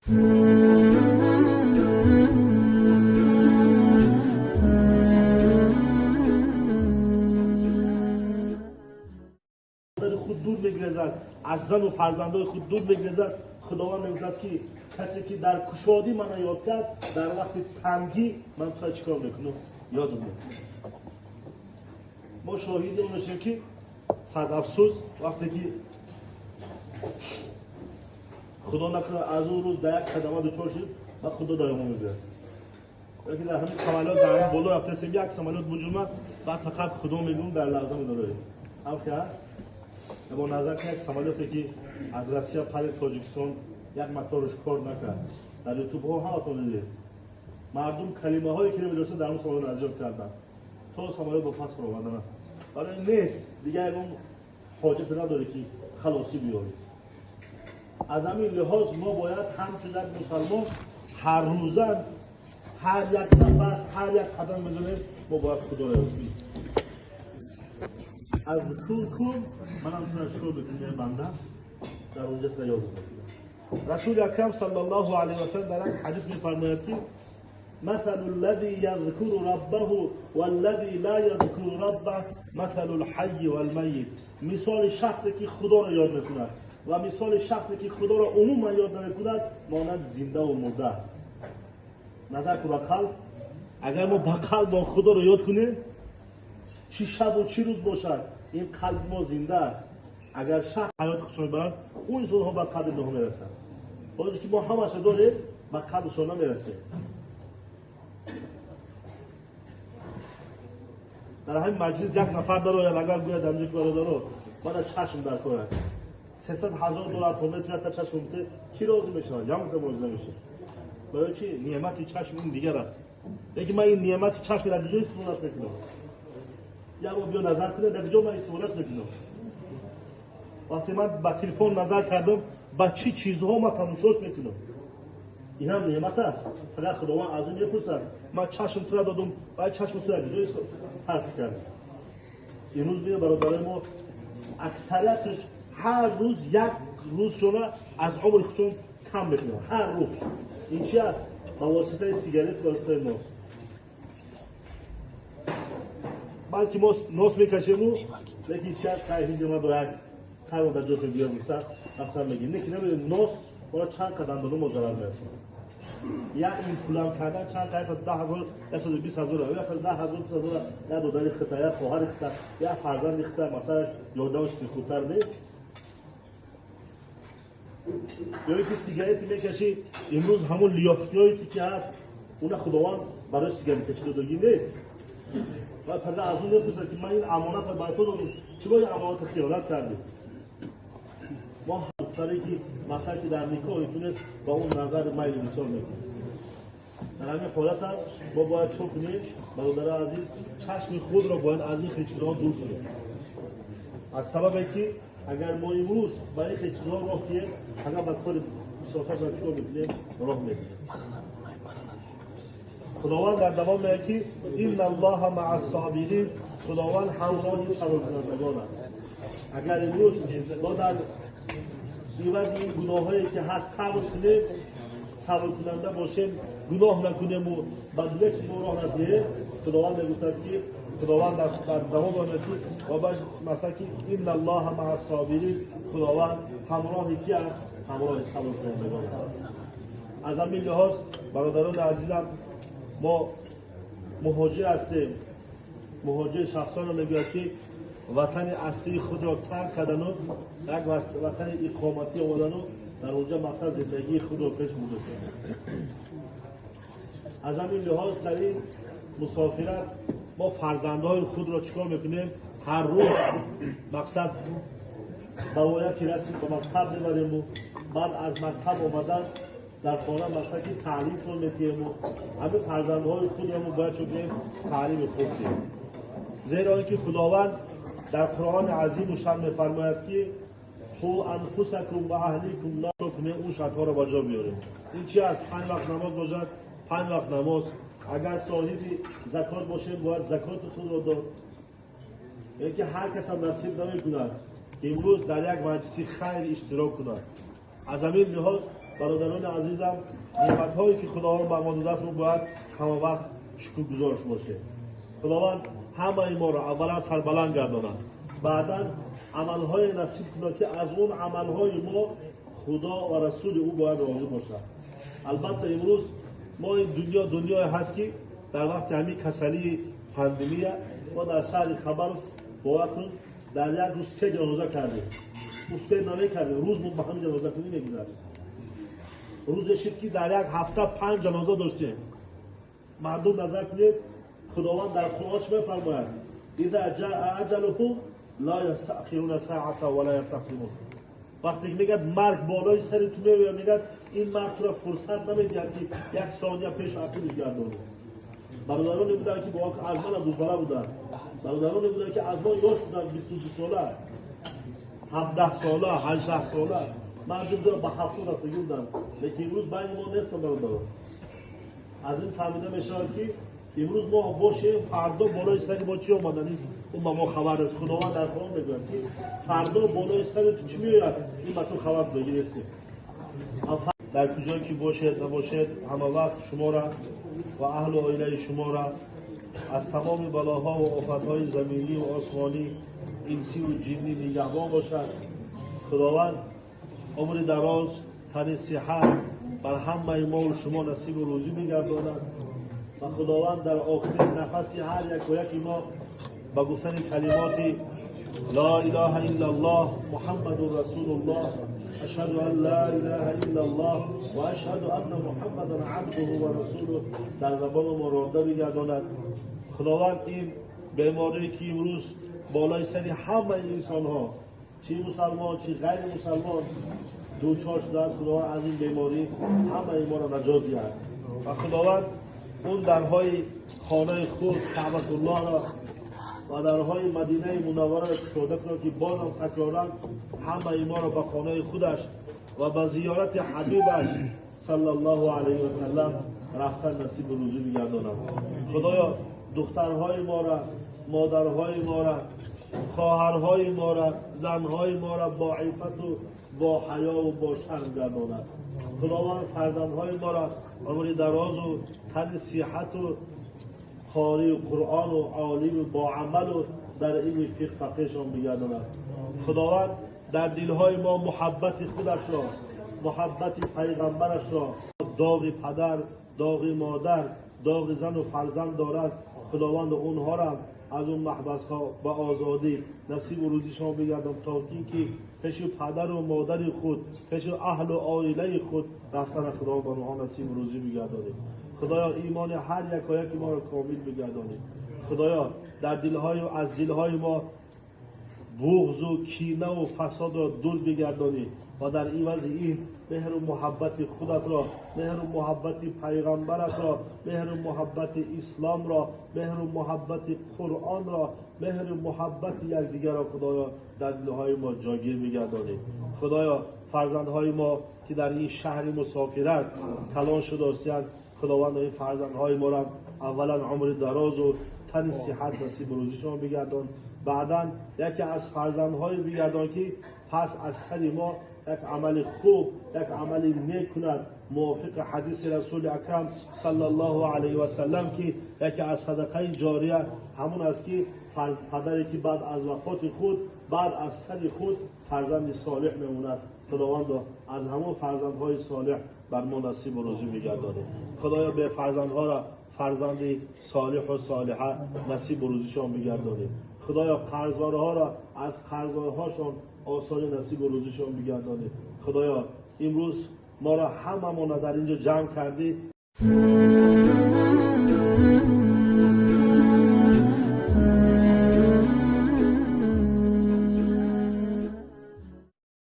Худ дур мегрезад, аз зану фарзандои худ дур мегрезад. Худованд мегӯяд, ки касе ки дар кушодӣ мана ёд кард, дар вақти тангӣ ман туро чӣ кор мекунам? Ёдам мекунам. Мо шоҳиди он мешавем, ки сад афсӯс, вақте ки худо накунад аз он рӯз дар як садама дучор шуд ва худо дар мо мегӯяд. Лекин дар ҳамин самолёт дар ҳамин боло рафтасем, як самолёт буҷумад, баъд фақат худо мегӯм дар лаҳза медорад. Ҳам ки ҳаст? Бо назар ки як самолёте ки аз Россия парид Тоҷикистон, як моторш кор накард. Дар ютубҳо ҳаматон дидед. Мардум калимаҳое ки намедонистанд дар он самолёт азёд карданд. То самолёт ба пас фаромадан. Барои нест, дигар ягон ҳоҷате надорӣ ки халосӣ биёрӣ. Аз ҳамин лиҳоз мо бояд ҳамчун як мусалмон ҳар рӯза, ҳар як нафас, ҳар як қадам бизанем, мо бояд Худоро ёд кунем. Аз кун манам туро чикор бикунем, банда? Дар онҷа туро ёд мекунам. Расули Акрам саллаллоҳу алайҳи васаллам дар як ҳадис мефармояд, ки مثل الذي يذكر ربه والذي لا يذكر ربه مثل الحي والميت. مثال شخصی که خدا را یاد میکند و مثال شخصی که خدا را عموما یاد نمیکند مانند زنده و مرده است. نظر کن به قلب. اگر ما به قلب با خدا را یاد کنیم، چی شب و چی روز باشد، این قلب ما زنده است. اگر شخص حیات خودشون میبرند، اون انسان ها به قدر اینها میرسند. باز که ما همش داریم به قدرشون نمیرسیم. در همین مجلس یک نفر داره، یا اگر گوید همینجا که برادرو باید چشم در کنه 300,000 دلار پول میتونه تا چشم بده، کی راضی میشه؟ یک راضی نمیشه. برای چی؟ نعمت چشم این دیگر است. یکی من این نعمت چشم را کجا استفادهش میکنم؟ یا بیا نظر کنه در کجا من استفادهش میکنم؟ وقتی من با تلفن نظر کردم با چی چیزها من تماشاش میکنم؟ این هم نعمت است. فقط خداوند از این میپرسد من چشم تو را دادم، باید چشم تو را کجا صرف کردم؟ امروز میگه برادرای ما اکثریتش هر روز یک روز شونه از عمر خودشون کم میکنن. هر روز. این چی است؟ با واسطه سیگارت، واسطه ناس. بلکه ما ناس میکشیم و لیکن چی است؟ خیلی هیچ ما داره سر در جوش بیار گفته رفتن میگیم. نه که نمیدونیم ناس برای چند قدم دادن ما ضرر میرسونه. یا این پولم کردن چند قدم 110,000 120,000 یا 110,000 20,000 یا دادن خطا یا خواهر خطا یا فرزند خطا، مثلا یادمش که خودتر نیست. یا اینکه سیگارت میکشی، امروز همون لیاقتیایی که هست اون خداوند برای سیگارت کشیدن دادگی نیست. و پرده از اون میپرسه که من این امانت رو برای تو دادم، چرا این امانت خیانت کردی؟ ما دختری که مثلا که در نکاح تونست با اون نظر میل وصال میکنه. در همین حالت هم ما باید چه کنیم؟ برادر عزیز، چشم خود را باید از این خیلی چیزها دور کنیم. از سبب که اگر ما امروز با این خیلی چیزها راه دیم، اگر با کار مسافرش هم چیکار میکنیم؟ راه میدیم. خداوند در دوام میگه که ان الله مع الصابرین، خداوند همراه صبرکنندگان است. اگر امروز ما در عوض این گناهایی که هست صبر کنیم، صبر کننده باشیم، گناه نکنیم و به دیگه چیزها راه ندهیم، خداوند میگفت است که خداوند در دوام میگه و بعد مثلا که ان الله مع الصابرین، خداوند همراه کی است؟ همراه صبر کنندگان است. از همین لحاظ برادران عزیزم، ما مهاجر هستیم. مهاجر شخصان را میگوید که وطن اصلی خود را ترک کردن و یک وطن اقامتی آمدن و در اونجا مقصد زندگی خود را پیش بردن. از همین لحاظ در این مسافرت ما فرزندهای خود را چیکار میکنیم؟ هر روز مقصد به وایه که رسیم به مکتب میبریم و بعد از مکتب آمدن در خانه مقصد که تعلیم شون میتیم و همه فرزندهای خود را ما باید چه کنیم؟ تعلیم خوب دیم. زیرا اینکه خداوند در قرآن عظیم و شان میفرماید که قو انفسکم و اهلیکم نارا، کنیم اون شرطها را با جا بیاریم. این چی است؟ 5 وقت نماز باشد، 5 وقت نماز. اگر صاحب زکات باشیم باید زکات خود را داد. یعنی که هر کس هم نصیب نمی‌کند که امروز در یک مجلس خیر اشتراک کند. از همین لحاظ Бародарони азизам, неъматҳое ки Худованд ба мо додааст, мо бояд ҳама вақт шукргузорш бошем. Худованд ҳамаи моро аввалан сарбаланд гардонад, баъдан амалҳое насиб кунад, ки аз он амалҳои мо Худо ва расули ӯ бояд розӣ бошад. Албатта, имрӯз мо ин дунё дунёе ҳаст, ки дар вақти ҳамин касалии пандемия мо дар шаҳри Хабаровск, бовар кун, дар як рӯз се ҷаноза кардем. Успеть намекардем, рӯз ба ҳамин ҷанозакунӣ мегузашт. Рӯзе шид, ки дар як ҳафта панҷ ҷаноза доштем. Мардум, назар кунед, Худованд дар Қуръон чӣ мефармояд? إذا جاء أجلهم لا يستأخرون ساعة ولا يستقدمون. Вақте ки мегӯяд, марг болои сари ту меояд, мегӯяд, ин марг туро фурсат намедиҳад, ки як сония пеш ақибиш гардонӣ. Бародароне буданд, ки аз ман дузбала буданд, бародароне буданд, ки аз ман ёш буданд, 22 сола, 17 сола, 18 сола, ман ҷо ба 70 расидагӣ буданд, лекин имрӯз байни мо нестанд. Бародарон, аз ин фаҳмида мешавад, ки имрӯз мо бошем, фардо болои сари мо чӣ омаданист, ӯ ба мо хабар нест. Худованд дар Қуръон мегӯяд, ки фардо болои сари ту чӣ меояд, ин ба ту хабар додагӣ нестем. Дар куҷое ки бошед, набошед, ҳама вақт шуморо ва аҳлу оилаи шуморо аз тамоми балоҳо ва офатҳои заминӣ ва осмонӣ, инсиву ҷиннӣ нигаҳбон бошад. Худованд умри дароз, тани сиҳат бар ҳамаи мову шумо насибу рӯзӣ бигардонад ва Худованд дар охири нафаси ҳар яку яки мо ба гуфтани калимоти لا إله إلا الله محمد رسول الله، أشهد أن لا إله إلا الله وأشهد أن محمدا عبده ورسوله дар забони мо ронда бигардонад. Худованд ин беморие, ки имрӯз болои сари ҳамаи инсонҳо, чӣ мусалмон, чӣ ғайри мусалмон, дучор шудааст, Худованд аз ин беморӣ ҳамаи моро наҷот диҳад ва Худованд он дарҳои хонаи худ, Каъбатуллоҳро, ва дарҳои Мадинаи Мунаввараро кушода кунад, ки бозам такроран ҳамаи моро ба хонаи худаш ва ба зиёрати ҳабибаш صلى الله عليه وسلم рафтан насибу рӯзӣ бигардонад. Худоё, духтарҳои моро, модарҳои моро, хоҳарҳои моро, занҳои моро бо иффату бо ҳаёву бо шарм гардонад. Худованд фарзандҳои моро умри дарозу тани сиҳату қории Қуръону олиму боамалу дар илми фиқҳ фақеҳшон бигардонад. Худованд дар дилҳои мо муҳаббати худашро, муҳаббати пайғамбарашро, доғи падар, доғи модар, доғи зану фарзанд дорад, Худованд онҳоро аз он маҳбасҳо ба озодӣ насибу рӯзишон бигардон, то ин ки пеши падару модари худ, пеши аҳлу оилаи худ рафтана Худо ба онҳо насибу рӯзӣ бигардонед. Худоё, имони ҳар якояки моро комил бигардонед. Худоё, дар дилҳои аз дилҳои мо буғзу кинаву фасодро дур бигардонӣ ва дар ивази ин меҳру муҳаббати худатро, меҳру муҳаббати пайғамбаратро, меҳру муҳаббати исломро, меҳру муҳаббати Қуръонро, меҳру муҳаббати якдигарро, Худоё, дар дилҳои мо ҷойгир бигардонӣ. Худоё, фарзандҳои мо, ки дар ин шаҳри мусофират калон шудаостиянд, Худованд ин фарзандҳои моро аввалан умри дарозу тани сиҳат насибу рӯзишон бигардон, баъдан яке аз фарзандҳое бигардон, ки пас аз сари мо як амали хуб, як амали нек кунад, мувофиқи ҳадиси расули акрам صلى الله عليه وسلم, ки яке аз садақаи ҷория ҳамон аст, ки падаре ки баъд аз вафоти худ, баъд аз сари худ фарзанди солеҳ мемонад. Худовандо, аз ҳамон фарзандҳои солеҳ бар мо насибу рӯзӣ бигардонед. Худоё, бефарзандҳоро фарзанди солиҳу солиҳа насибу рӯзишон бигардонед. Худоё, қарздорҳоро аз қарздорҳошон осонӣ насибу рӯзишон бигардонед. Худоё, имрӯз моро ҳамамона дар инҷо ҷамъ кардӣ.